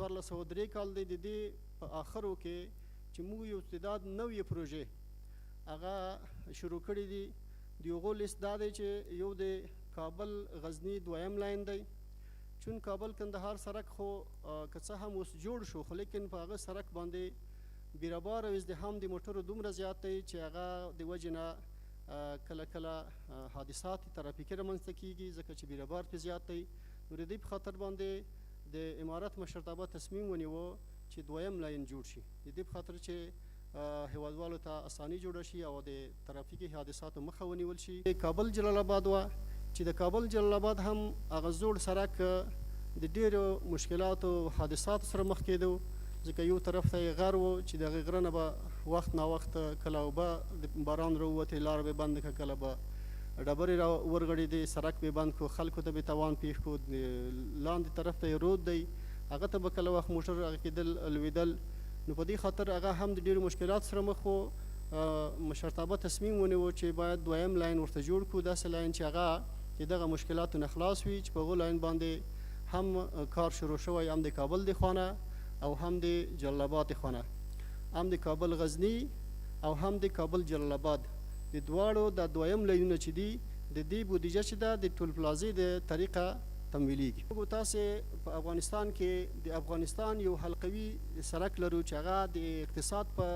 1403 کال دی، د دې په آخرو کې چې موږ یو تعداد نوې پروژې هغه شروع کړې دي. د هغو لیست دا دی چې یو د کابل غزني دویم لاین دی. چون کابل کندهار سرک خو که څه هم اوس جوړ شو، خو لیکن په هغه سرک باندې بیربار او ازدحام د موټرو دومره زیات دی چې هغه د وجې نه کله کله حادثات ترافیکي رامنځته کیږي، ځکه چې بیربار پرې زیات دی. نو د دې په خاطر باندې د امارت مشرتابه تصمیم ونیو چې دویم لاین جوړ شي، د دې په خاطر چې هیوادوالو ته اساني جوړه شي او د ترافیکي حادثاتو مخه ونیول شي. کابل جلال آباد وه چې د کابل جلال آباد هم هغه زوړ سرک د ډیرو مشکلاتو او حادثاتو سره مخ کېدو، ځکه یو طرف ته یې غر و چې د هغې غره نه به وخت نا وخت کله اوبه د باران راووتې، لاره به یې بنده کړه، کله به ډبرې را ورغړېدې، سرک به یې بند کړو، خلکو ته به تاوان پېښ کړو. لاندې طرف ته یې رود دی، هغه ته به کله وخت موټر هغه کېدل، لوېدل. نو په دې خاطر هغه هم د ډېرو مشکلاتو سره مخ و. مشرتابه تصمیم ونیو چې باید دویم لاین ورته جوړ کړو، داسې لاین چې هغه د دغه مشکلاتو نه خلاص وي، چې په هغو لاین باندې هم کار شروع شوی، هم د کابل د خوانه او هم د جلال آباد د خوانه، هم د کابل غزنی او هم د کابل جلال آباد، د دواړو دا دویم لاینونه چې دي، د دې بودیجه چې ده د ټول پلازې د طریقه تمویلیږي. موږ تاسې په افغانستان کې د افغانستان یو حلقوي سرک لرو چې هغه د اقتصاد په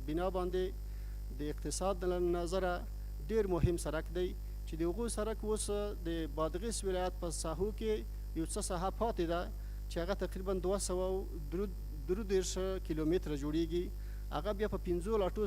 بنا باندې د اقتصاد له نظره ډیر مهم سرک دی، چې د هغو سرک اوس د بادغیس ولایت په ساحو کې یو څه ساحه پاتې ده چې هغه تقریبا 233 کیلومتره جوړیږي، هغه بیا په 5 لاټو.